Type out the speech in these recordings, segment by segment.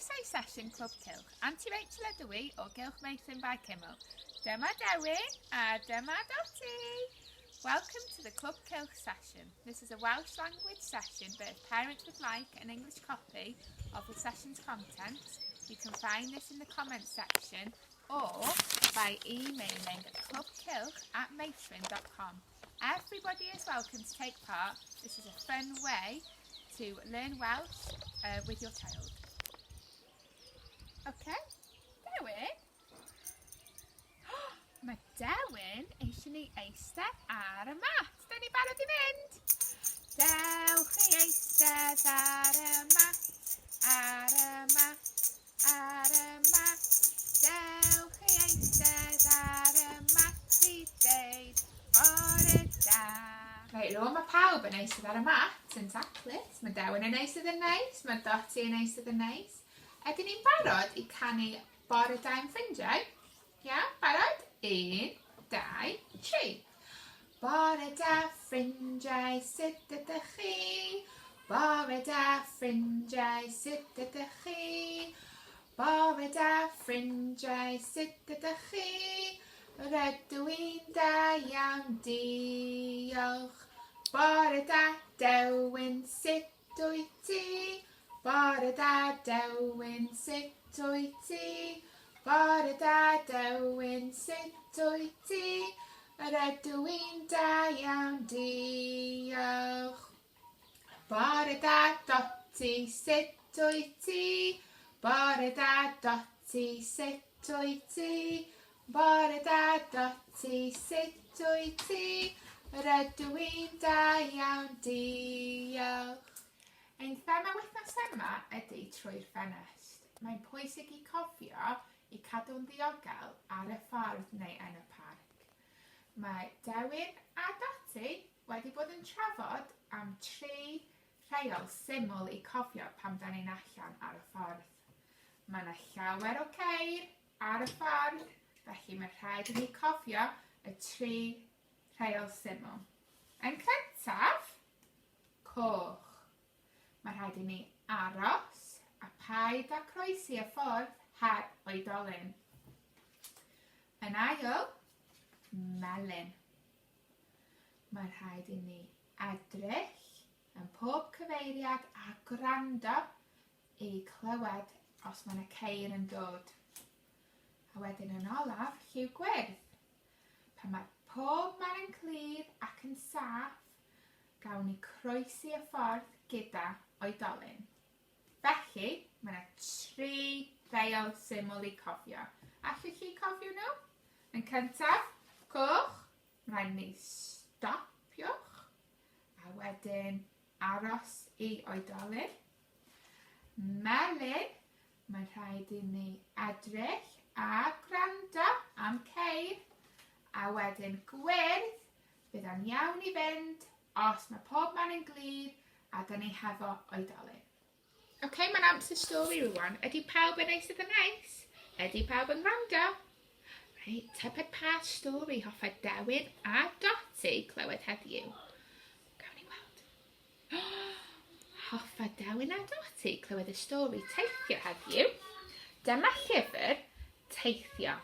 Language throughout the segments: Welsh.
Croeso i sesiwn Clwb Cylch. Anti Rachel ydw i o Gylch Meithrin Bae Cyml. Dyma Dewin a dyma Dotty. Welcome to the Clwb Cylch session. This is a Welsh language session, but if parents would like an English copy of the session's contents, you can find this in the comments section or by emailing clwbcylch at meithrin.com. Everybody is welcome to take part. This is a fun way to learn Welsh uh, with your child. Okay, Dewin. Mae Dewin eisiau ni eistedd ar y mat. Da ni barod i fynd? Dewch i eistedd ar y mat, ar y mat, ar y mat. Dewch i eistedd ar y mat i deud bore da. Reit, rwan mae pawb yn eistedd ar y mat yn taclus. Mae Dewin yn eistedd yn neis, mae Dotty yn eistedd yn neis. Ydyn ni'n barod i canu bore da i'n ffrindiau? Iawn, barod? Un, dau, tri. Bore da ffrindiau, sut ydych chi? Bore da ffrindiau, sut ydych chi? Bore da ffrindiau, sut ydych chi? Rydw i'n da iawn, diolch. Bore da Dewin, sut wyt ti? Bore da Dewin, sut wyt ti? Bore da Dewin, sut wyt ti? Rydw i'n da iawn, diolch. Bore da Dotty, sut wyt ti? Bore da Dotty, sut wyt ti? Bore da Dotty, sut wyt ti? Rydw i'n da iawn, diolch. Ein thema wythnos yma ydy trwy'r ffenest. Mae'n pwysig i cofio i cadw'n ddiogel ar y ffordd neu yn y parc. Mae Dewin a Dotty wedi bod yn trafod am tri rheol syml i cofio pam da ni'n allan ar y ffordd. Mae yna llawer o ceir ar y ffordd, felly mae rhaid i ni cofio y tri rheol syml. Yn cyntaf, coch. Mae rhaid i ni aros a paid â croesi y ffordd heb oedolyn. Yn ail, melyn. Mae rhaid i ni edrych yn pob cyfeiriad a gwrando i clywed os mae yna ceir yn dod. A wedyn yn olaf, lliw gwyrdd. Pan mae pob man yn clir ac yn saff, gawn ni croesi y ffordd gyda oedolyn. Felly, mae yna tri rheol syml i cofio. Allwch chi cofio nhw? Yn cyntaf, coch, rhaid ni stopiwch, a wedyn aros i oedolyn. Melyn, Mae'n rhaid i ni edrych a gwrando am ceir, a wedyn gwyrdd, bydd o'n iawn i fynd os mae pob man yn glir a da ni hefo oedolyn. Oce, okay, mae'n amser stori rwan. Ydy pawb yn eistedd yn neis? Ydy pawb yn gwrando? Reit, tybed pa stori hoffa Dewin a Dotty clywed heddiw? Gawn ni weld. Hoffa Dewin a Dotty clywed y stori teithio heddiw. Dyma llyfr Teithio.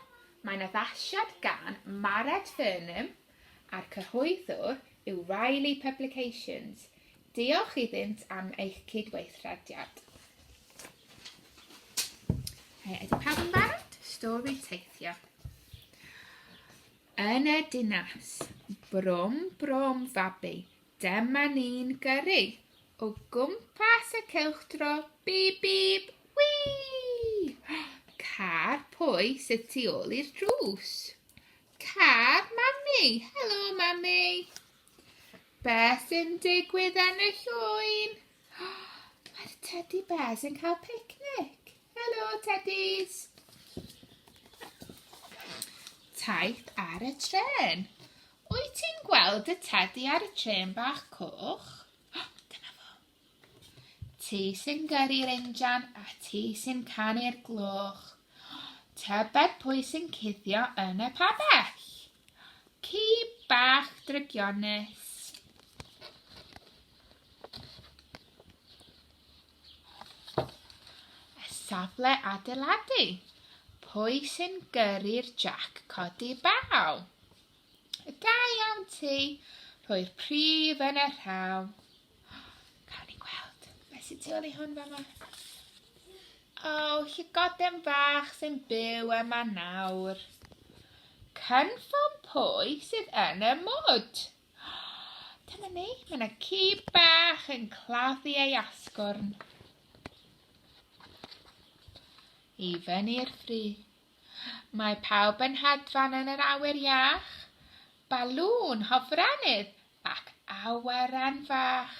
Mae'n addasiad gan Mared Furnham a'r cyhoeddwr yw Riley Publications. Diolch iddynt am eich cydweithrediad. Hey, ydy pawb yn barod? Stori teithio. Yn y dinas, brom brom fabi, Dyma ni'n gyrru o gwmpas y cylchdro, bîp bîp, wî! Car pwy sydd tu ôl i'r drws? Car mami! Helo mami! Beth sy'n digwydd yn y llwyn? Mae'r teddy bears yn cael picnic. Helo teddies! Taith ar y trên. Wyt ti'n gweld y tedi ar y trên bach coch? O, dyma fo. Ti sy'n gyrru'r injan a ti sy'n canu'r gloch. Tybed pwy sy'n cuddio yn y pabell? Ci bach drygionus. Y Safle adeiladu. Pwy sy'n gyrru'r jac codi baw? Da iawn ti, rhoi'r prif yn y rhaw. Cawn ni gweld beth sy'n tu ôl i hwn fama. O, oh, llygoden fach sy'n byw yma nawr. Cynffon pwy sydd yn y mwd? Dyma ni, mae yna ci bach yn claddu ei asgwrn. I fyny'r ffri. Mae pawb yn hedfan yn yr awyr iach. Balŵn hofrennydd ac awyren fach.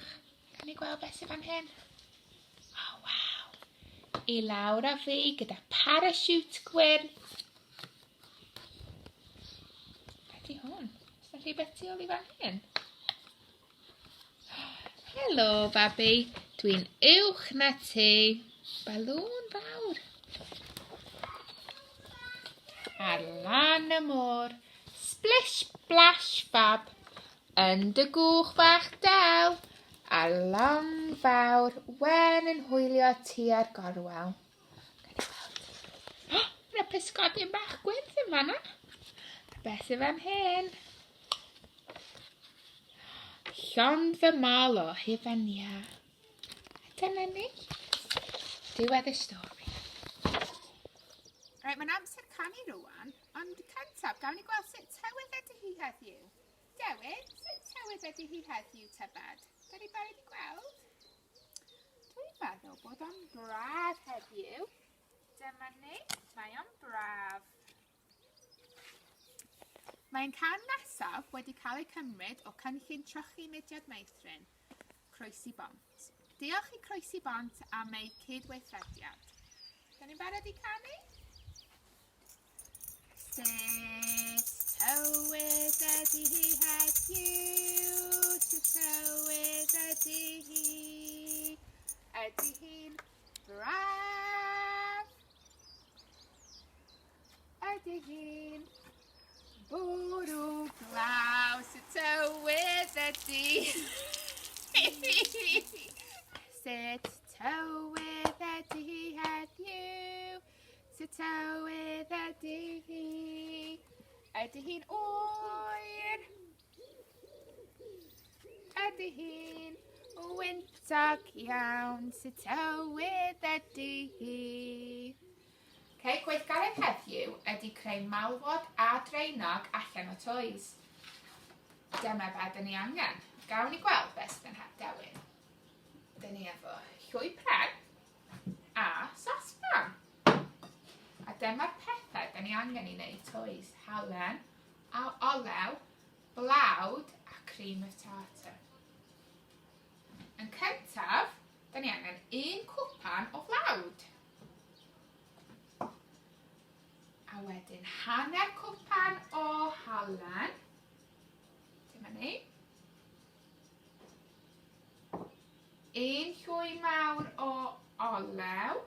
Can ni gweld beth sydd fan hyn? Oh, waw. I lawr â fi gyda parachute gwyrdd. Beth yw hwn? Oes yna rhywbeth tu ôl i fan hyn? Helo, babi. Dwi'n uwch na ti. Balŵn fawr. Ar lan y môr, splish splash fab, yn dy gwch fach del, a long fawr wen yn hwylio tua'r gorwel. Mae yna pysgodyn bach gwyrdd yn fanna. A beth sydd fan hyn? Llond fy mal o hufen iâ. A dyna ni. Diwedd y stori. Reit, mae'n amser canu rwan, ond cyntaf, gawn ni gweld sut tywydd ydy hi heddiw. Dewin, sut tywydd ydy hi heddiw, tybed? Da ni barod i gweld? Dwi'n meddwl bod o'n braf heddiw. Dyma ni, mae o'n braf. Mae'n cam nesaf wedi cael ei cymryd o cynllun trochi Mudiad Meithrin, Croesi Bont. Diolch i Croesi Bont am eu cydweithrediad. Da ni'n barod i canu? Sut tywydd ydy hi heddiw? Sut tywydd ydy hi? Ydy hi'n braf? Ydy hi'n bwrw glaw? Sut tywydd ydy hi? Sut tywydd ydy hi heddiw? Sut tywydd ydy hi? Ydy hi'n oer? Ydy hi'n wyntog iawn? Sut tywydd ydy hi? Okay, gweithgaredd heddiw ydy creu malwod a draenog allan o toys. Dyma be dyn ni angen. Gawn ni gweld beth sydd yn dewin. Dyn ni efo llwy pren, a sosban. A dyma'r pethau da ni angen i wneud toes. Halen, a olew, blawd a cream of tartar. Yn cyntaf, da ni angen un cwpan o flawd. A wedyn hanner cwpan o halen. Dyma ni. Un llwy mawr o olew.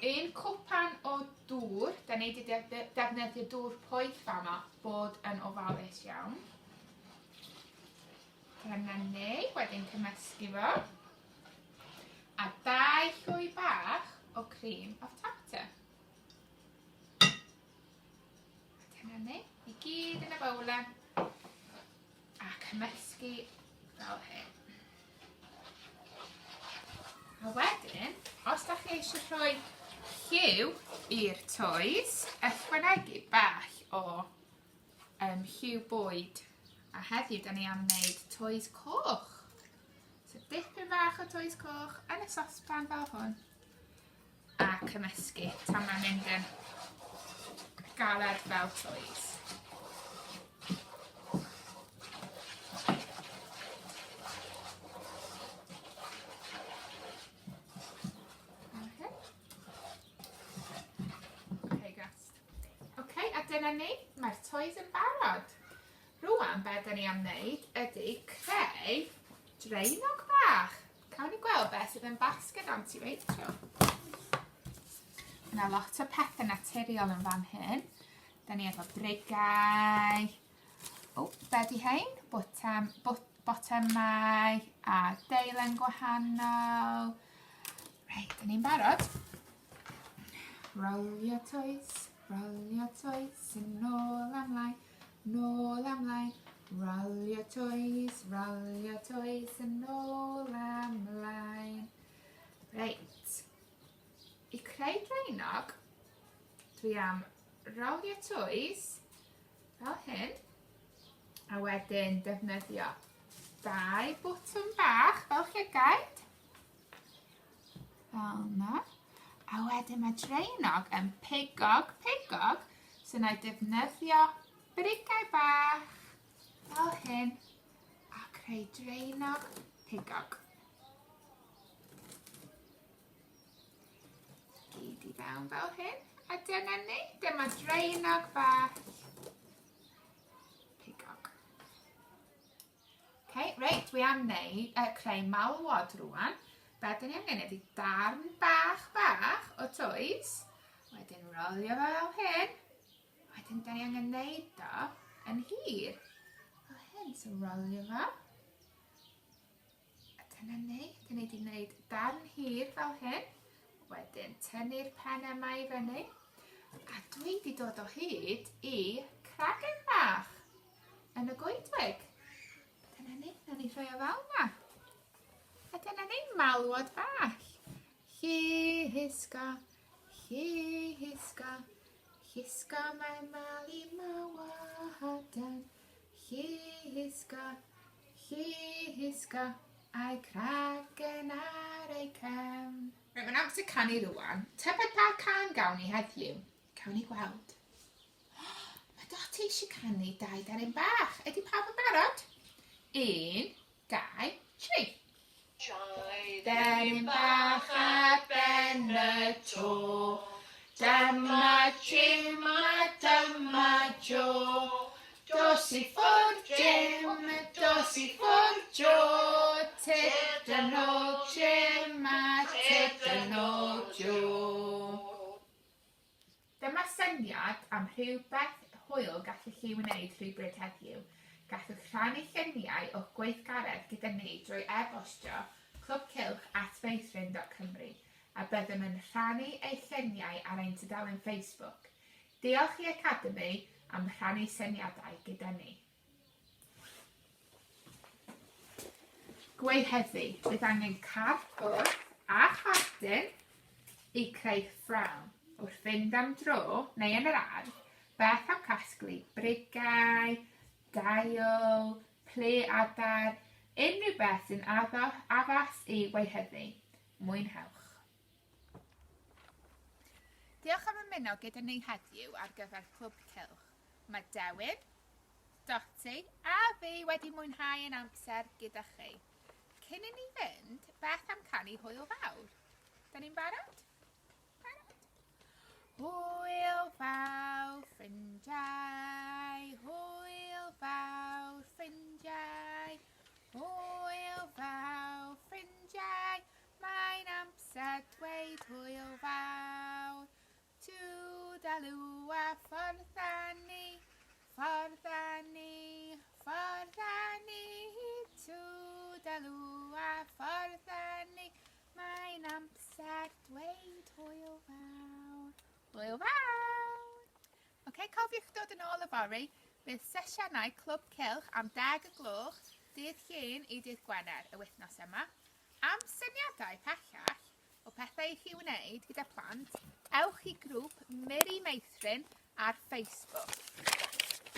Un cwpan o dŵr, da ni wedi defnyddio dŵr poeth fama, bod yn ofalus iawn. Dyna ni, wedyn cymysgu fo. A dau llwy bach o cream of tartar. A dyna ni, i gyd yn y bowlen. A cymysgu fel hyn. A wedyn, os da chi eisiau rhoi lliw i'r toes, ychwanegu bach o um, lliw bwyd. A heddiw, da ni am wneud toes coch. So dipyn bach o toes coch yn y sosban fel hwn. A cymysgu tan mae'n mynd yn galed fel toes. Okay. Okay, a dyna ni, mae'r toes yn barod. Rwan, be da ni am wneud ydy creu draenog bach. Cawn ni gweld beth sydd yn basged Auntie Rachel. Mae yna lot o pethau naturiol yn fan hyn. Da ni efo brigau. O, be di hein? Bwtem, bwt, botymau a deilen gwahanol. Reit, da ni'n barod. Rolio toes, rolio toes, yn ôl amlaen, nôl amlaen. Rolio toes, rolio toes, yn ôl amlaen. Reit. I creu draenog, dwi am rolio toes fel hyn, a wedyn defnyddio dau bwtwm bach fel llygaid, fel yna. A wedyn mae draenog yn pigog, pigog, so na i defnyddio brigau bach fel hyn a creu draenog pigog. Gyd i fewn fel hyn. A dyna ni, dyma draenog bach pigog. Okay, reit, dwi am wneud, creu malwod rwan. Be dyn ni angen ydy darn bach bach o toes. Wedyn rolio fe fel hyn. Wedyn dyn ni angen wneud o yn hir. Fel hyn, so rolio fo. A dyna ni, dyn ni wedi gwneud darn hir fel hyn. Wedyn tynnu'r pen yma i fyny. A dwi wedi dod o hyd i cragen bach yn y goedwig. Dyna ni, na ni rhoi o fel yna. A dyna ni, malwod bach. Llusgo, llusgo, llusgo mae malu mawaden. Llusgo, llusgo, a'i cragen ar ei cefn. Reit, mae'n amser canu rwan. Tybed pa can gawn ni heddiw? Cawn ni gweld. Mae Dot eisiau canu dau daryn bach. Ydy pawb yn barod? Un, dau, tri. Deryn bach ar ben y to, Dyma Jim a dyma Joe. Dos i ffwrdd Jim, dos i ffwrdd Joe, Tyd yn ôl Jim a tyd yn ôl Joe. Dyma syniad am rhywbeth hwyl gallwch chi wneud rhywbryd heddiw. Gallwch rhannu lluniau o'ch gweithgaredd gyda ni drwy e-bostio clwbcylch at feithrin dot cymru a byddwn yn rhannu eich lluniau ar ein tudalen Facebook. Diolch i Academi am rhannu syniadau gyda ni. Gweu heddi, bydd angen cardfwrdd a chardyn i creu ffrâm. Wrth fynd am dro neu yn yr ardd, beth am casglu brigau, dail, plu adar, unrhyw beth sy'n addo, addas i weihyddu. Mwynhewch! Diolch am ymuno gyda ni heddiw ar gyfer Clwb Cylch. Mae Dewin, Dotty a fi wedi mwynhau ein amser gyda chi. Cyn i ni fynd, beth am canu hwyl fawr? Da ni'n barod? Barod? Hwyl fawr, ffrindiau, hwyl fawr, ffrindiau, hwyl fawr, ffrindiau, mae'n amser dweud hwyl fawr. Toodaloo a ffordd â ni, ffordd â ni, ffordd â ni. Toodaloo a ffordd â ni, mae'n amser dweud hwyl fawr. Hwyl fawr! Ok, cofiwch dod yn ôl yfory. Bydd sesiynau Clwb Cylch am 10 y gloch, dydd Llun i dydd Gwener y wythnos yma. Am syniadau pellach, o pethau i chi wneud gyda plant, ewch i grŵp Miri Meithrin ar Facebook.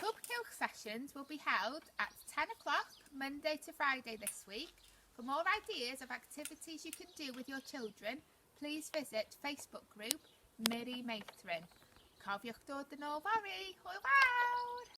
Clwb Cylch sessions will be held at 10 o'clock Monday to Friday this week. For more ideas of activities you can do with your children, please visit Facebook group Miri Meithrin. Cofiwch dod yn ôl fory. Hwyl fawr!